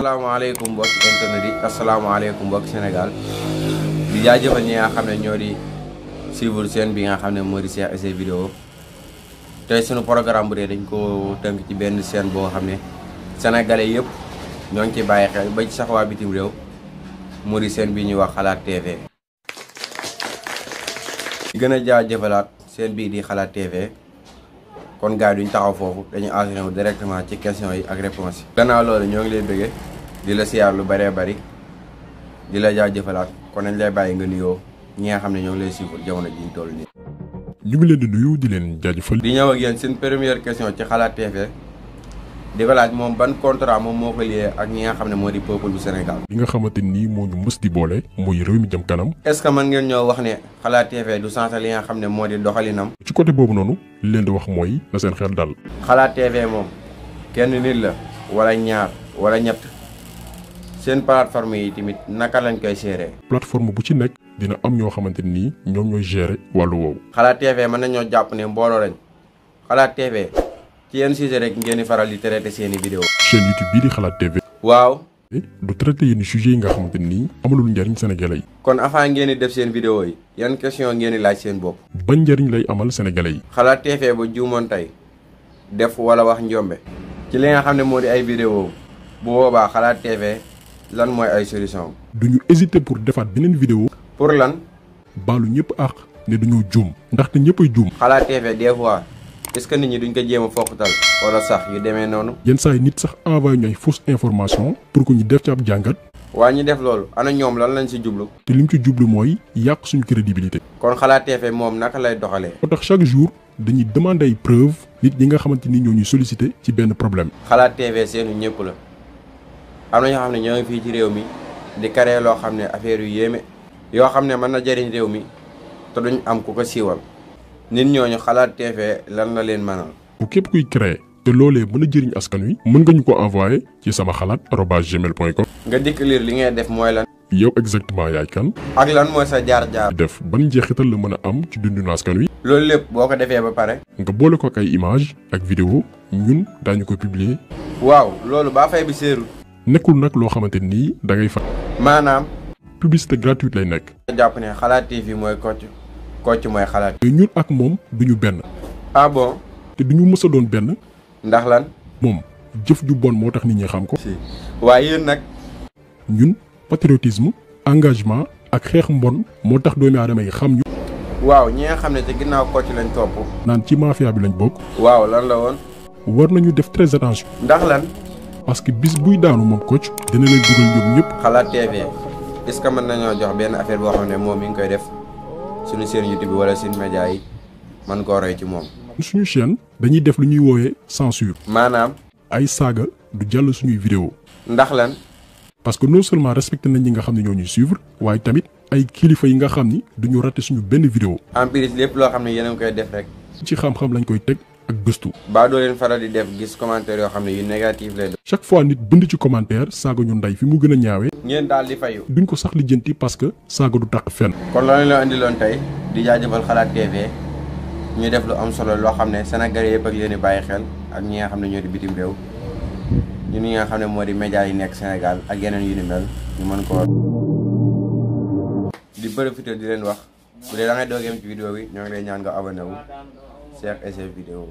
asalaamaaleykum mbokk internet yi asalaamaaleykum mbokk Sénégal di jaajëfal ñi nga xam ne ñoo di suivre chaîne bi nga xam ne moo di Cheikh SC Vidéo tey sunu programme bu dee dañ ko tënk ci benn chaîne boo xam ne sénégalais yëpp ñoo ngi ci bàyyi xel ba ci sax waa bitim réew moo di chaîne bi ñuy wax Xalaat TV. di gën a jaajëfalaat chaîne bii di Xalaat TV kon gars yi duñ taxaw foofu dañuy enchaîner wu directement ci questions yi ak réponses yi. gannaaw loolu ñoo ngi lay bëggee di la siyaar lu bëree bëri di la jaajëfalaat kon nañ lay bàyyi nga nuyoo ñi nga xam ne ñoo ngi lay suivre jamono ji ñu toll nii. ñu ngi leen di nuyu di leen jaajëfal. di ñëw ak yéen seen première question ci Xalaat TV di ko laaj moom ban contrat moom moo ko lié ak ñi nga xam ne moo di peuple bu Sénégal. li nga xamante ni moo ñu mës di boole muy réew mi jëm kanam. est-ce que mën ngeen ñoo wax ne Xalaat TV du changé li nga xam ne moo di doxalinam. ci côté boobu noonu li leen di wax mooy na seen xel dal. Xalaat TV moom kenn nit la wala ñaar wala ñett seen plateforme yi tamit naka lañ koy gérer. plateforme bu ci nekk dina am ñoo xamante ni ñoom ñooy gérer wàllu woowu. Xalaat TV mën nañoo jàpp ne mbooloo lañ Xalaat TV ci yenn sujet rek ngeen di faral di traité seeni vidéo. chaîne YouTube bii di Xalaat TV. waaw. du traité yenn sujets yi nga xamante ni amalul njariñ sénégalais yi. kon avant ngeen di def seen vidéo yi yan question ngeen di laaj seen bopp. ban njariñ lay amal sénégalais yi. Xalaat TV ba juumoon tey def wala wax njombe ci li nga xam ne moo di ay vidéo bu boobaa Xalaat TV lan mooy ay solution. duñu hésiter pour defaat beneen vidéo. pour lan. baalu ñëpp àq ne dañoo juum. ndaxte ñëppay juum. Xalaat TV des fois est-ce que nit ñi duñ ko jéem a fokkatal wala sax yu demee noonu. yenn saa yi nit sax envoyé ñu ay fausse information pour que ñu def ci ab jàngat. waa ñi def loolu ana ñoom lan lañ si jublu. te li mu ci jublu mooy yàq suñu crédibilité. kon Xalaat TV moom naka lay doxalee. moo tax chaque jour dañuy demander ay preuves nit ñi nga xamante ni ñoo ñuy solliciter ci benn problème. Xalaat TV seenu ñëpp la am na ñoo xam ne ñoo ngi fii ci réew mi di créer loo xam ne affaire yu yéeme yoo xam ne mën na jëriñ réew mi te duñ am ku ko siiwal nit ñooñu Xalaat TV lan la leen mënal. bu képp kuy créer te loolee mën a jëriñ askan wi mën nga ñu ko envoyer ci sama xalaat@gmail.com. nga dikk liir li ngay def mooy lan. yow exactement yaay kan. ak lan mooy sa jaar-jaar. def ban njeexital la mën a am ci dundinu askan wi. loolu lépp boo ko defee ba pare. nga boole ko ak ay image ak vidéo ñun daañu ko publier. waaw loolu baa fay bi seerul. nekkul nag loo xamante nii da ngay fay. maanaam. publicité gratuite lay nekk. jàpp ne Xalaat TV mooy Kocc mooy Xalaat. te ñun ak moom duñu benn. ah bon. te duñu mës a doon benn. ndax lan. moom jëf ju bon moo tax nit ñi xam ko. waaye yéen nag. ñun patriotisme engagement ak xeex mbon moo tax doomi aadama yi xam ñu. waaw ñi nga xam ne ci ginnaaw Kocc lañ topp. naan ci mafia bi lañ bokk. waaw lan la woon. war nañu def très attention. ndax lan. parce que bis buy daanu moom Kocc dina leen dugal ñoom ñëpp. Xalaat TV est-ce que mën nañoo jox benn affaire boo xam ne moom mi ngi koy def suñu chaîne YouTube bi wala suñu média yi man koo roy ci moom. suñu chaîne dañuy def lu ñuy woowee censure. maanaam. ay saaga du jàll suñuy vidéo. ndax lan. parce que non seulement respecté nañ ñi nga xam ne ñoo ñuy suivre waaye tamit ay kilifa yi nga xam ni duñu raté suñu benn vidéo. en plus lépp loo xam ne yéen a ngi koy def rek. ci xam-xam lañ koy teg ak gëstu. baa doo leen faral di def gis commentaire yoo xam ne yu négatif lay doon. chaque fois nit bind ci commentaire saaga ñu ndey fi mu gën a ñaawee. ngeen daal di fayu. duñ ko sax lijjanti parce que saaga du taq fenn. kon loolu la indiloon tey di jaajëfal Xalaat TV ñu def lu am solo loo xam ne Sénégalais yëpp ak leen di bàyyi xel ak ñi nga xam ne ñoo di bitim réew ñun ñi nga xam ne moo di média yi nekk Sénégal ak yeneen yu ni mel ñu mën ko di profité di leen wax bu dee da ngay doogeem ci vidéo bi ñoo ngi lay ñaan nga abonné wu Cheikh SC Vidéo